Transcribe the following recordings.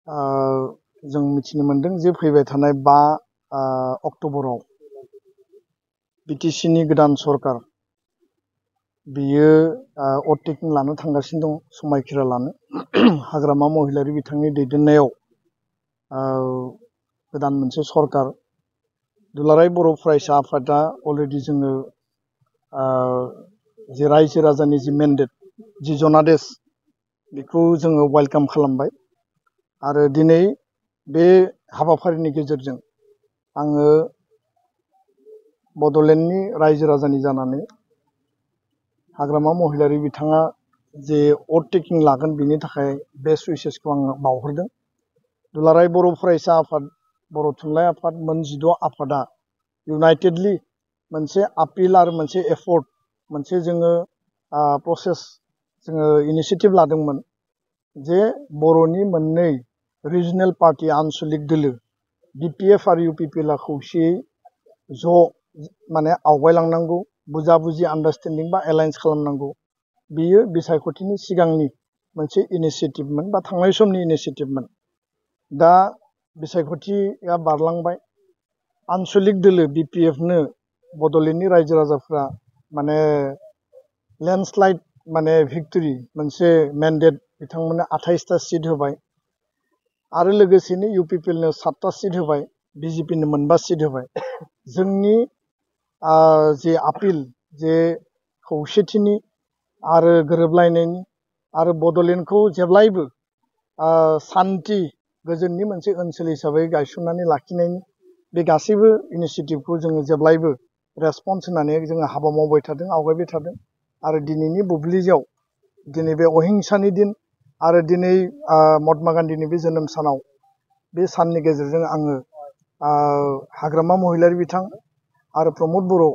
जों मिथिनो मोनदों जे फैबाय थानाय 5 अक्ट'बराव बिटिसिनि गोदान सरकार बियो अटेकिं लानो थांगासिनो दं समायखिरा लानो हाग्रामा महिलारि बिथांनि दैदेननायाव गोदान मोनसे सरकार दुलाराय बर' फरायसा आफादा अलरेडि जोङो जे रायजो राजानि जि मेन्डेट जि जनादेश बेखौ जोङो वेलकाम खालामबाय आरो दिनै बे हाबाफारिनि गेजेरजों आङो बड'लेण्डनि रायजो राजानि जानानै हाग्रामा महिलारि बिथाङा जे अटेकिं लागोन बिनि थाखाय बेस्ट उइसेसखौ आङो बावहरदों। दुलाराय बर' फरायसा आफाद बर' थुनलाइ आफाद मोन 16 आफादा इउनाइटेडलि मोनसे आपिल आरो मोनसे एफर्ट मोनसे जोङो प्रसेस जोङो इनिसियेटिभ लादोंमोन जे बर'नि मोननै रिजनेल पार्टी आनसलिक दोलो बिपिएफ आरो इउपिपिएलआ खौसेयै ज' माने आवगायलांनांगौ बुजा बुजि आन्डारस्टेन्डिं बा एलायन्स खालामनांगौ बियो बिसायख'थिनि सिगांनि मोनसे इनिसियेटिभमोन बा थांनाय समनि इनिसियेटिभमोन। दा बिसायख'थिया बारलांबाय आनसलिक दोलो बिपिएफनो बड'लेण्डनि रायजो राजाफ्रा माने लेन्डस्लाइड माने भिक्टरि मोनसे मेन्डेट बिथांमोननो 28टा सिट होबाय आरो लोगोसेनो इउपिपिएलनो 7टा सिट होबाय बिजेपिनो 5 सिट होबाय। जोंनि जे आपिल जे खौसेथिनि आरो गोरोबलायनायनि आरो बड'लेण्डखौ जेब्लायबो सान्थि गोजोननि मोनसे ओनसोल हिसाबै गायसननानै लाखिनायनि बे गासैबो इनिसियेटिभखौ जोङो जेब्लायबो रेसपन्स होनानै जोङो हाबा मावबाय थादों आवगायबाय थादों आरो दिनैनि बुब्लियाव दिनै बे अहिंसानि दिन आरो दिनै महात्मा गान्धीनि बे जोनोम सानाव बे साननि गेजेरजों आङो हाग्रामा महिलारि बिथां आरो प्रमद बर'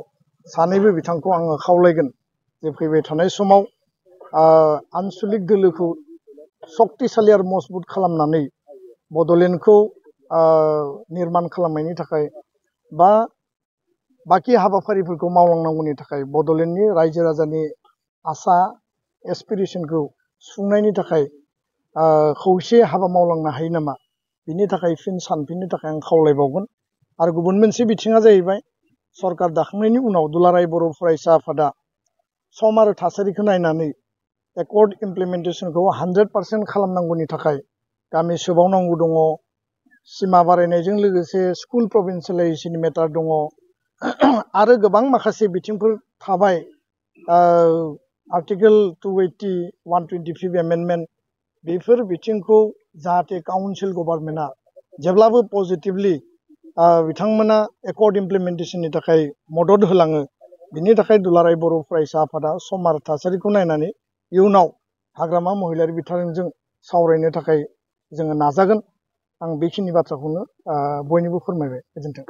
सानैबो बिथांखौ आङो खावलायगोन जे फैबाय थानाय समाव आनसलिक दोलोखौ सक्तिशालि आरो मजबुत खालामनानै बड'लेण्डखौ निर्मान खालामनायनि थाखाय बा बाखि हाबाफारिफोरखौ मावलांनांगौनि थाखाय बड'लेण्डनि रायजो राजानि आसा एसपिरेसनखौ सुफुंनायनि थाखाय खौसे हाबा मावलांनो हायो नामा बिनि थाखाय फिन सानफिननो थाखाय आं खावलायबावगोन। आरो गुबुन मोनसे बिथिङा जाहैबाय सरकार दाखांनायनि उनाव दुलाराय बर' फरायसा आफादा सम आरो थासारिखौ नायनानै एकर्ड इमप्लिमेन्टेसनखौ 100% खालामनांगौनि थाखाय गामि सोबावनांगौ दङ सिमा बारायनायजों लोगोसे स्कुल प्रभिन्सियेलाइजेसननि मेटार दङ आरो गोबां माखासे बिथिंफोर थाबाय आर्टिकेल 280 125 एमेन्डमेन्ट बेफोर बिथिंखौ जाहाथे काउन्सिल गभर्नमेन्टआ जेब्लाबो पजिटिभलि बिथांमोना एकर्ड इमप्लिमेन्टेसननि थाखाय मदद होलाङो बिनि थाखाय दुलाराय बर' फरायसा आफादा सम आरो थासारिखौ नायनानै इयुनाव हाग्रामा महिलारि बिथांजों सावरायनो थाखाय जोङो नाजागोन। आं बेखिनि बाथ्राखौनो बयनिबो फोरमायबाय। गोजोन्थों।